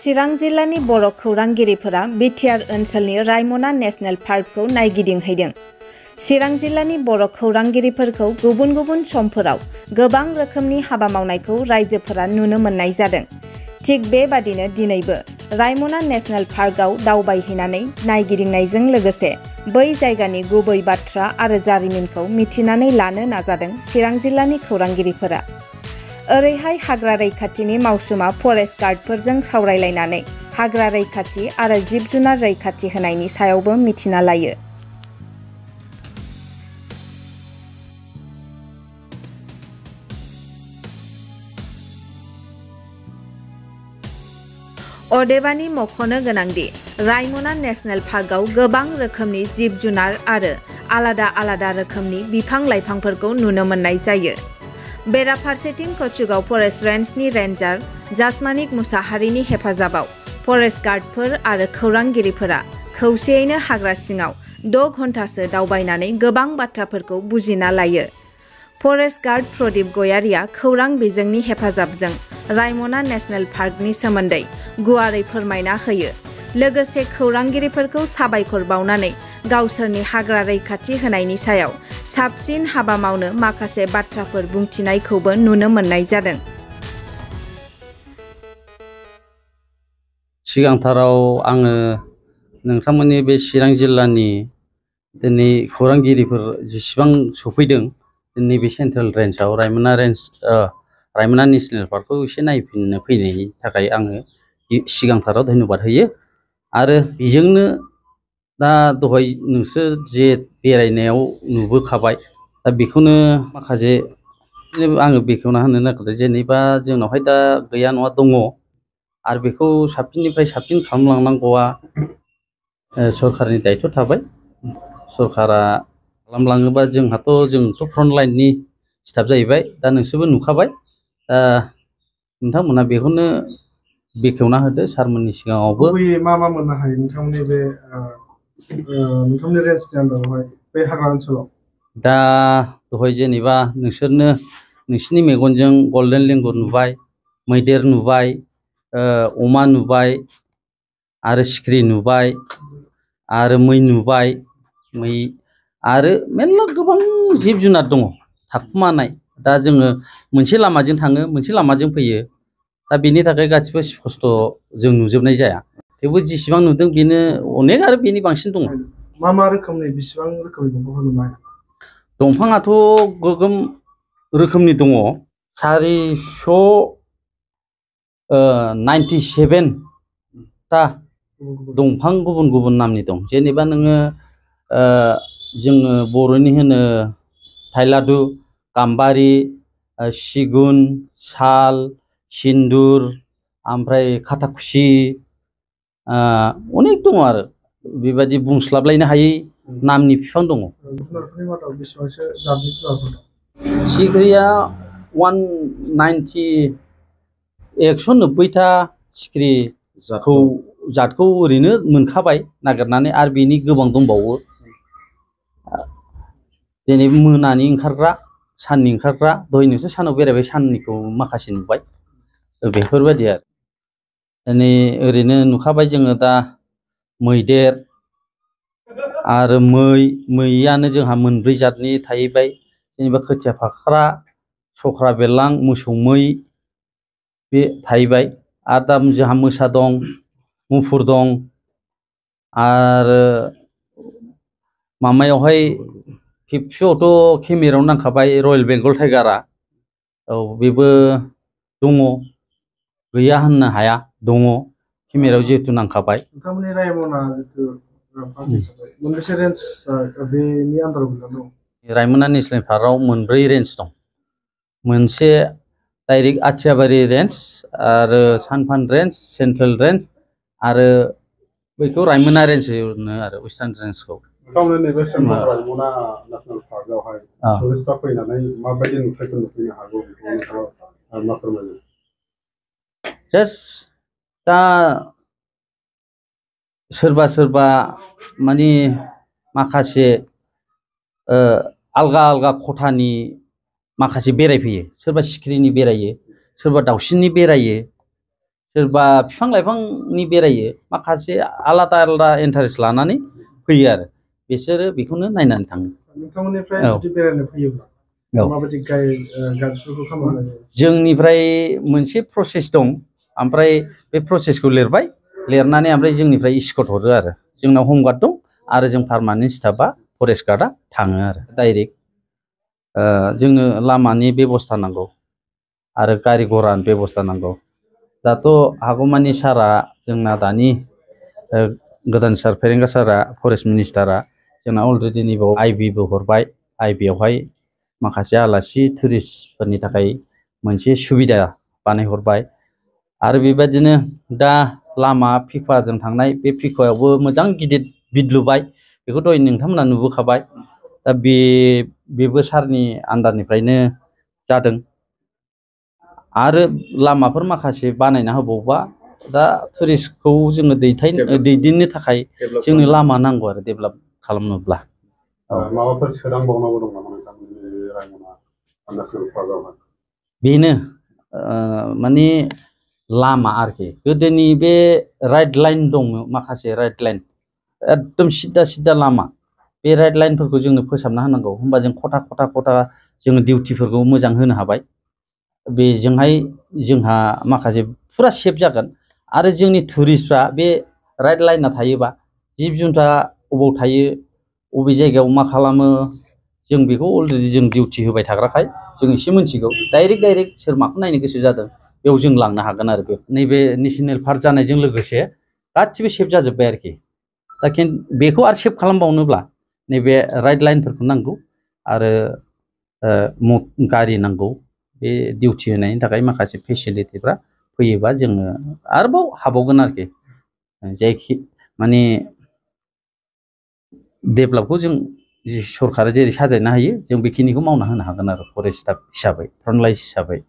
चिरां जिल्लानि बर' खौरांगिरिफोरा बिटिआर ओनसोलनि रायमना नेशनेल पार्कखौ नायगिदिंहैदों। चिरां जिल्लानि बर' खौरांगिरिफोरखौ गुबुन गुबुन समफोराव गोबां रोखोमनि हाबा मावनायखौ रायजोफोरा नुनो मोननाय जादों। थिग बेबादिनो दिनैबो रायमना नेशनेल पार्कआव दावबायहैनानै नायगिदिंनायजों लोगोसे बै जायगानि गुबै बाथ्रा आरो जारिमिनखौ मिथिनानै लानो नाजादों चिरां जिल्लानि खौरांगिरिफोरा। ओरैहाय हाग्रा रैखाथिनि मावसुमा फरेस्ट गार्डफोरजों सावरायलायनानै हाग्रा रैखाथि आरो जिब जुनार रैखाथि होनायनि सायावबो मिथिना लायो। अदेबानि मख'नो गोनांदि रायमना नेशनेल पार्कआव गोबां रोखोमनि जिब जुनार आरो आलादा आलादा रोखोमनि बिफां लाइफांफोरखौ नुनो मोननाय जायो। बेराफारसेथिं कचुगाव फरेस्ट रेन्जनि रेन्जार जासमानिक मुसाहारिनि हेफाजाबाव फरेस्ट गार्डफोर आरो खौरांगिरिफोरा खौसेयैनो हाग्रा सिङाव 6 घन्टासो दावबायनानै गोबां बाथ्राफोरखौ बुजिना लायो। फरेस्ट गार्ड प्रदीप गयारिया खौरां बिजोंनि हेफाजाबजों रायमना नेशनेल पार्कनि सोमोन्दै गुवारै फोरमायना होयो। लोगोसे खौरांगिरिफोरखौ साबायखर बावनानै गावसोरनि हाग्रा रैखाथि होनायनि सायाव साबसिन हाबा मावनो माखासे बाथ्राफोर बुंथिनायखौबो नुनो मोननाय जादों। सिगांथाराव आङो नोंथांमोननि बे चिरां जिल्लानि दिनै खौरांगिरिफोर जेसेबां सफैदों नैबे सेन्ट्रेल रेन्जआव रायमना नेशनेल पार्कखौ एसे नायफिननो फैनायनि थाखाय आङो सिगांथाराव धन्यबाद होयो। आरो बेजोंनो दा दहाय नोंसोर जे बेरायनायाव नुबोखाबाय, दा बेखौनो माखासे आङो बेखेवना होनो नागिरदों। जेनेबा जोंनावहाय दा गैया नङा दङ, आरो बेखौ साबसिननिफ्राय साबसिन खालामलांनांगौआ सरकारनि दायित्व थाबाय। सरकारा खालामलाङोबा जोंथ' फ्रन्ट लाइननि स्टाफ जाहैबाय। दा नोंसोरबो नुखाबाय, दा नोंथांमोनहा बेखौनो बेखेवना होदो सारमोननि सिगाङावबो। मा मा मोननो हायो नोंथांमोननि बे नोंथांमोननि रेन्जनि आन्दारावहाय बे हाग्रा ओनसोलाव? दा दहाय जेनेबा नोंसिनि मेगनजों गल्डेन लेंगुर नुबाय, मैदेर नुबाय, अमा नुबाय, आरो सिख्रि नुबाय, आरो मै नुबाय, आरो मेरला गोबां जिब जुनार दङ थाखुमानाय। दा जोङो मोनसे लामाजों थाङो, मोनसे लामाजों फैयो। दा बेनि थाखाय गासिबो स्पस्त जों नुजोबनाय जाया। थेवबो जेसेबां नुदों बेनो अनेक आरो बेनि बांसिन दङ। मा मा रोखोमनि, बेसेबां रोखोमनि दंफांफोर नुनो हायो? दंफाङाथ' गोगोम रोखोमनि दङ। 497 ता दंफां गुबुन गुबुन नामनि दं। जेनेबा नोङो जोङो बर'नि होनो थाइलादु, गाम्बारि, सिगुन, साल, सिन्दुर, ओमफ्राय खाथाखुसि, अनेक दङ आरो बेबायदि बुंस्लाबलायनो हायै नामनि बिफां दङ। जुनारफोरनि मादाव बेसेबांसो जातनि जुनारफोर दं? सिखिरिया 190ता सिखिरि जातखौ ओरैनो मोनखाबाय नागिरनानै, आरो बेनि गोबां दंबावो। जेनेबा मोनानि ओंखारग्रा, साननि ओंखारग्रा। दहाय नोंसोर सानाव बेरायबाय, साननिखौ माखासे नुबाय। बेफोरबायदि आरो ओरैनो नुखाबाय जोङो दा मैदेर, आरो मैयानो जोंहा मोनब्रै जातनि थाहैबाय। जेनेबा खोथिया फाख्रा, सख्रा बेरलां, मोसौ मै, बे थाहैबाय। आरो दा जोंहा मोसा दं, मुफुर दं, आरो माबायावहाय 50आवथ' केमेरायाव नांखाबाय रयेल बेंगल टाइगारा। औ, बेबो दङ, गैया होननो हाया, दङ, केमेरायाव जिहेतु नांखाबाय। नोंथांमोननि रायमना जितु मोनबेसे रेन्ज बेनि आन्दाराव दं? रायमना नेशनेल पार्कआव मोनब्रै रेन्ज दं। मोनसे डाइरेक्ट आथियाबारि रेन्ज, आरो सानफान रेन्ज, सेन्ट्रेल रेन्ज, आरो बैखौ रायमना रेन्ज होनो आरो वेस्टार्न रेन्जखौ। नैबे सेन्ट्रेल रायमना नेशनेल पार्कआवहाय टुरिस्टफ्रा फैनानै माबायदि नुथायखौ नुफैनो हागौ बेखौ मा फोरमायो? जास्ट दा सोरबा माने माखासे आलगा आलगा खथानि माखासे बेरायफैयो। सोरबा सिखिरिनि बेरायो, सोरबा दाउसिननि बेरायो, सोरबा बिफां लाइफांनि बेरायो माखासे आलादा आलादा इन्टारेस्ट लानानै फैयो आरो बिसोरो बेखौनो नायनानै थाङो। नोंथांमोननिफ्राय जुदि बेरायनो फैयोब्ला माबायदि गाइडफोरखौ खालामनाय जायो? जोंनिफ्राय मोनसे प्रसेस दं, ओमफ्राय बे प्रसेसखौ लिरनानै ओमफ्राय जोंनिफ्राय इस्कर्ट हरो आरो जोंनाव हमगार्ड दं आरो जों पार्मानेन्ट स्टाफआ फरेस्ट गार्डआ थाङो आरो डाइरेक्ट जोंनो लामानि बेबस्था नांगौ आरो गारि घरानि बेबस्था नांगौ। दाथ' हागौमानि सारा जोंना दानि गोदान सार फेरेंगा सारा फरेस्ट मिनिस्टारा जोंना अलरेडि नैबाव आइबिबो हरबाय। आइबियावहाय माखासे आलासि टुरिस्टफोरनि थाखाय मोनसे सुबिदा बानायहरबाय आरो बेबायदिनो दा लामा फिफाजों थांनाय बे फिफायावबो मोजां गिदिर बिद लुबाय, बेखौ दहाय नोंथांमोना नुबोखाबाय। दा बेबो सारनि आन्दारनिफ्रायनो जादों आरो लामाफोर माखासे बानायना होबावबा दा टुरिस्टखौ जोङो दैदेननो थाखाय जोंनो लामा नांगौ आरो डेभेलप खालामनोब्ला। माबाफोर सोदांबावनांगौ दं नामा नोंथांमोननि रायमना नेसनेल पार्कआवहाय? बेनो माने लामा आरोखि गोदोनि बे राइट लाइन दङ, माखासे राइट लाइन एकदम सिदा सिदा लामा, बे राइट लाइनफोरखौ जोंनो फोसाबना होनांगौ। होमबा जों खथा खथा खथा जोङो डिउटिफोरखौ मोजां होनो हाबाय। बेजोंहाय जोंहा माखासे फुरा सेफ जागोन आरो जोंनि टुरिस्टफ्रा बे राइट लाइना थायोबा जिब जुनारा अबाव थायो अबे जायगायाव मा खालामो जों बेखौ अलरेडि जों डिउटि होबाय थाग्राखाय जों एसे मिथिगौ। डाइरेक्ट सोर माखौ नायनो गोसो जादों बेयाव जों लांनो हागोन आरो नैबे नेसनेल पार्क जानायजों लोगोसे गासिबो सेफ जाजोब्बाय आरोखि। दा बेखौ आरो सेफ खालामबावनोब्ला नैबे राइट लाइनफोरखौ नांगौ आरो गारि नांगौ। बे डिउटि होनायनि थाखाय माखासे फेसिलिटिफ्रा फैयोबा जोङो आरोबाव हाबावगोन आरोखि। जायखि माने डेभेलपखौ जों सरकारा जेरै साजायनो हायो जों बेखिनिखौ मावना होनो हागोन आरो फरेस्ट स्टाफ हिसाबै, फ्रन्ट लाइन हिसाबै।